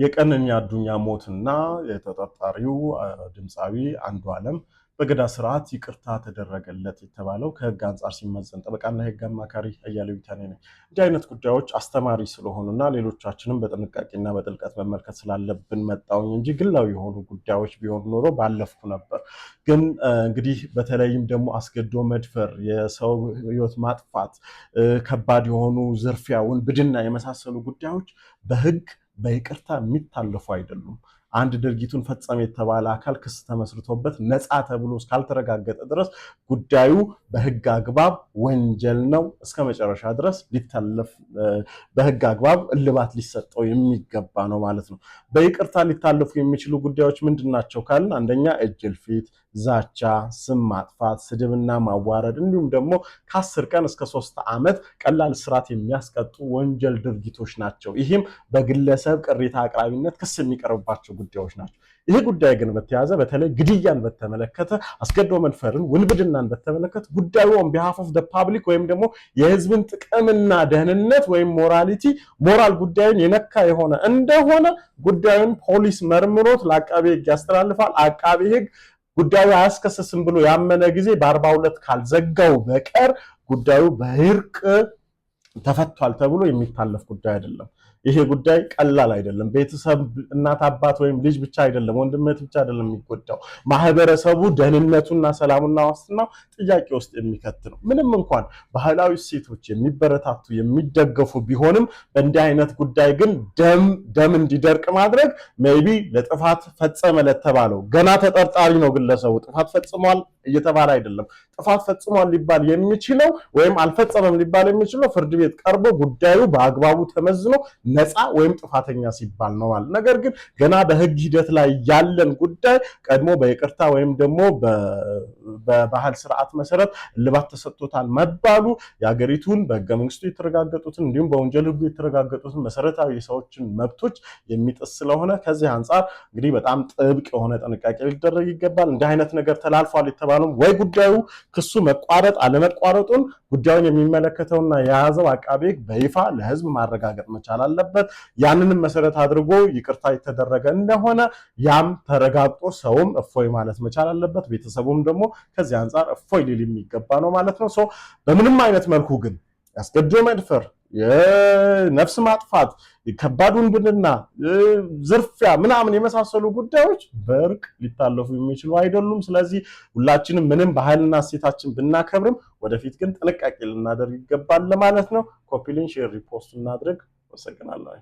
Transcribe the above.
የቀነኒ አዱኛ ሞትና የተጠርጣሪው ድምፃዊ አንዱዓለም በገዳ ስርዓት ይቅርታ ተደረገለት የተባለው ከህግ አንጻር ሲመዘን፣ ጠበቃና የህግ አማካሪ አያሌው ቢታኔ ነኝ። እንዲህ አይነት ጉዳዮች አስተማሪ ስለሆኑና ሌሎቻችንም በጥንቃቄና በጥልቀት መመልከት ስላለብን መጣውኝ እንጂ ግላዊ የሆኑ ጉዳዮች ቢሆኑ ኖሮ ባለፍኩ ነበር። ግን እንግዲህ በተለይም ደግሞ አስገድዶ መድፈር፣ የሰው ህይወት ማጥፋት፣ ከባድ የሆኑ ዝርፊያ፣ ውንብድና የመሳሰሉ ጉዳዮች በህግ በይቅርታ የሚታለፉ አይደሉም። አንድ ድርጊቱን ፈጸመ የተባለ አካል ክስ ተመስርቶበት ነፃ ተብሎ እስካልተረጋገጠ ድረስ ጉዳዩ በህግ አግባብ ወንጀል ነው። እስከ መጨረሻ ድረስ ሊታለፍ፣ በህግ አግባብ እልባት ሊሰጠው የሚገባ ነው ማለት ነው። በይቅርታ ሊታለፉ የሚችሉ ጉዳዮች ምንድን ናቸው ካልን፣ አንደኛ እጅ እልፊት፣ ዛቻ፣ ስም ማጥፋት፣ ስድብና ማዋረድ እንዲሁም ደግሞ ከ10 ቀን እስከ 3 ዓመት ቀላል እስራት የሚያስቀጡ ወንጀል ድርጊቶች ናቸው። ይህም በግለሰብ ቅሬታ አቅራቢነት ክስ የሚቀርብባቸው ጉዳዮች ናቸው። ይህ ጉዳይ ግን በተያዘ በተለይ ግድያን በተመለከተ፣ አስገድዶ መድፈርን፣ ውንብድናን በተመለከተ ጉዳዩ on behalf of public ወይም ደግሞ የህዝብን ጥቅምና ደህንነት ወይም morality፣ ሞራል ጉዳዩን የነካ የሆነ እንደሆነ ጉዳዩን ፖሊስ መርምሮት ለአቃቤ ህግ ያስተላልፋል። አቃቤ ህግ ጉዳዩ አያስከስስም ብሎ ያመነ ጊዜ በ42 ካልዘጋው በቀር ጉዳዩ በእርቅ ተፈቷል ተብሎ የሚታለፍ ጉዳይ አይደለም። ይሄ ጉዳይ ቀላል አይደለም። ቤተሰብ፣ እናት አባት ወይም ልጅ ብቻ አይደለም፣ ወንድም እህት ብቻ አይደለም የሚጎዳው። ማህበረሰቡ ደህንነቱና ሰላሙና ዋስትናው ጥያቄ ውስጥ የሚከት ነው። ምንም እንኳን ባህላዊ እሴቶች የሚበረታቱ፣ የሚደገፉ ቢሆንም በእንዲህ አይነት ጉዳይ ግን ደም ደም እንዲደርቅ ማድረግ maybe ለጥፋት ፈጸመ ለተባለው፣ ገና ተጠርጣሪ ነው ግለሰቡ፣ ጥፋት ፈጽሟል እየተባለ አይደለም። ጥፋት ፈጽሟል ሊባል የሚችለው ወይም አልፈጸመም ሊባል የሚችለው ፍርድ ቤት ቀርቦ ጉዳዩ በአግባቡ ተመዝኖ ነፃ ወይም ጥፋተኛ ሲባል ነው ማለት። ነገር ግን ገና በህግ ሂደት ላይ ያለን ጉዳይ ቀድሞ በይቅርታ ወይም ደግሞ በባህል ስርዓት መሰረት እልባት ተሰጥቶታል መባሉ የሀገሪቱን በህገ መንግስቱ የተረጋገጡትን እንዲሁም በወንጀል ህጉ የተረጋገጡትን መሰረታዊ የሰዎችን መብቶች የሚጥስ ስለሆነ ከዚህ አንጻር እንግዲህ በጣም ጥብቅ የሆነ ጥንቃቄ ሊደረግ ይገባል። እንዲህ አይነት ነገር ተላልፏል የተባለው ወይ ጉዳዩ ክሱ መቋረጥ አለመቋረጡን ጉዳዩን የሚመለከተውና የያዘው አቃቤ ሕግ በይፋ ለህዝብ ማረጋገጥ መቻል አለበት። ያንንም መሰረት አድርጎ ይቅርታ የተደረገ እንደሆነ ያም ተረጋግጦ ሰውም እፎይ ማለት መቻል አለበት። ቤተሰቡም ደግሞ ከዚህ አንጻር እፎይ ሊል የሚገባ ነው ማለት ነው። So በምንም አይነት መልኩ ግን አስገድዶ መድፈር፣ የነፍስ ማጥፋት፣ ከባድ ውንብድና፣ ዝርፊያ ምናምን የመሳሰሉ ጉዳዮች በእርቅ ሊታለፉ የሚችሉ አይደሉም። ስለዚህ ሁላችንም ምንም ባህልና እሴታችን ብናከብርም ወደፊት ግን ጥንቃቄ ልናደርግ ይገባል ለማለት ነው። Copy link፣ share፣ repost እናድርግ። አመሰግናለሁ።